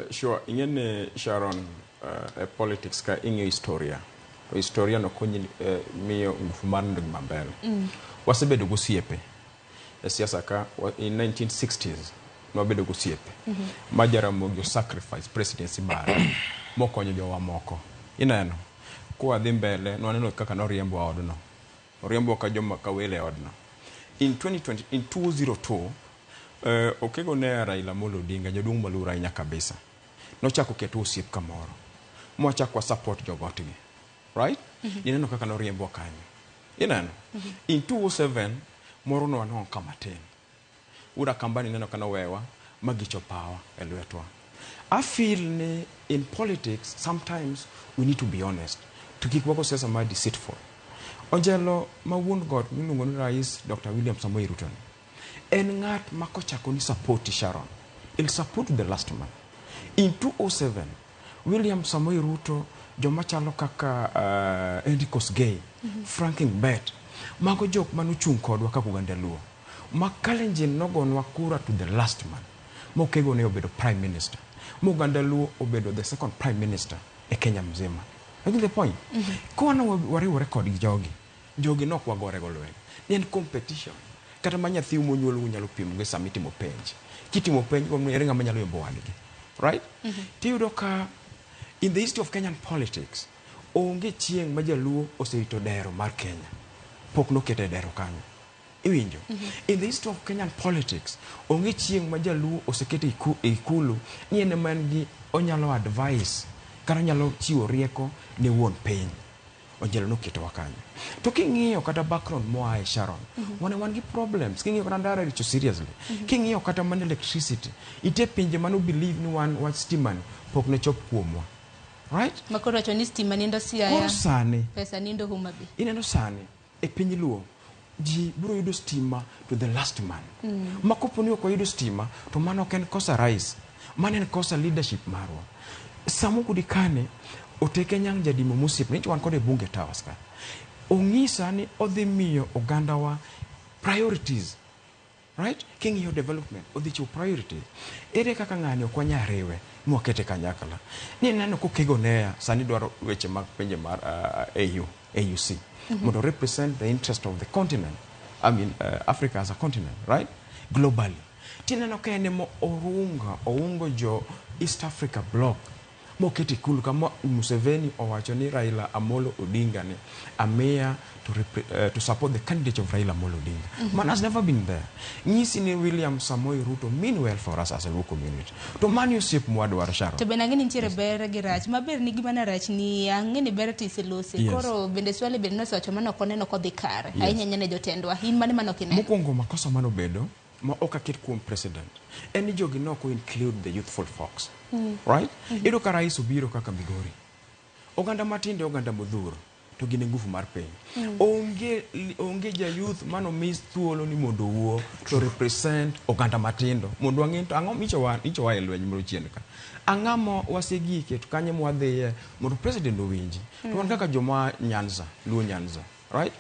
Sure, ing'e ni Sharon, e politics ka ing'iyo historia to historia no konyi miyo ngufu mar neno gima mbele. Wasebedo gosiepe e siasa ka in 1960s nwabedo gosiepe ma Jaramogi o sacrifice presidency mare mokonyo jowa moko. Ineno kwadhi mbele nwaneno kaka noriembwa odno, oriembwa ka joma ka welo e odno. In 2020, in 202, Okego ne Raila Amolo Odinga, jaduong' maluor ahinya kabisa, nochako keto osiep kamoro mwachako wa support jogotgi, right? Ineno kaka noriembwa kanyo. Ineno in 207 moro nwanwang'o ka matin ura kambani, ineno ka nowewa magicho power e lwetwa. I feel ni in politics sometimes we need to be honest to kik wago siasa ma deceitful. Onjelo ma wuon got miluongo ni Rais Dr. William Samoei Ruto ni en ng'at ma kochako ni support Sharon, he'll support the last man. In 207 William Samoei Ruto, joma chalo kaka Henry Kosgei, Frank Ngbet, mago jok manochung' kodwa kaka oganda Luo ma Kalenjin nogonwa kura to the last man mokego ne obedo prime minister, mo oganda Luo obedo the second prime minister e Kenya mzima. I get the point. Kono wariwore kodgi jogi, jogi nok wagore go lweny ni en competition. Kata ma nyathiu monyuol nyalo pimo gi sama itimo penj, kitimo penj go ere ng'ama nyalo yombo wadgi, right? Tiyudo ka in the history of Kenyan politics onge chieng' ma jaluo oserito dero mar Kenya, pok nokete e dero kanyo. Iwinjo? In the history of Kenyan politics onge chieng' ma jaluo osekete e ikulu ni en ema en gi onyalo advice kata onyalo chiwo rieko ne wuon piny. Onjelo noketowa kanyo. To king'iyo kata background moa e Sharon, wan gi problems. King'iyo kata ndara richo seriously. King'iyo kata mana electricity, nitie pinje mano believe ni wan wach stima ni pok ne chop kuomwa, right? Makoro wacho ni stima nindo Siaya. Koro sani pesa nindo Homa Bay. Ineno sani e piny Luo ji biro yudo stima to the last man. Ma kopo ni ok wayudo stima to mano ok en kosa rais, mano en kosa leadership marwa. Samo kudikane oteke nyang' jadimo mosiep ni wan kode e bunge towers ka ong'isa ni odhi miyo ogandawa priorities, right? King'iyo development odhi chiwo priorities. Ere kaka ng'ani ok wanyal riwe mwakete kanyakla ni neno kokego neya sani dwaro weche mag pinje mar AU, AUC mondo represent the interest of the continent, I mean, Africa as a continent, right? Globally tineno ka en ema orunga oungo jo East Africa bloc moket ikulu kama Museveni owacho ni Raila Amolo Odinga ni amiya to support the candidate of Raila Amolo Odinga. Man has never been there. Nyisi ni William Samoei Ruto mean well for us as a Luo community. To mani osiep mwadwaro, Sharon. To bende ang'e ni nitiere ber gi rach maber nigi mana rach ni ang'e ni ber to iselose. Koro bende Swale bende nosewacho mano ok oneno kodhi kare ahinya ahinya ne jotendwa. In mane mane ok ineno? Mokwongo, makosa manobedo ma ok aket kuom president en ni jogi nok include the youthful folks, right? Iyudo ka rais obiro kaka Migori, oganda matindo e oganda modhuro to gin e ngufu mar piny. Onge ja youth mano mi thuolo ni mondo owuo to represent oganda matindo mondo wang'e to ang'o micho wa e lweny moro chien ka, ang'o ma wasegike to kanye mwadhiye mondo president owinji. To wan kaka joma Nyanza, Luo Nyanza, right?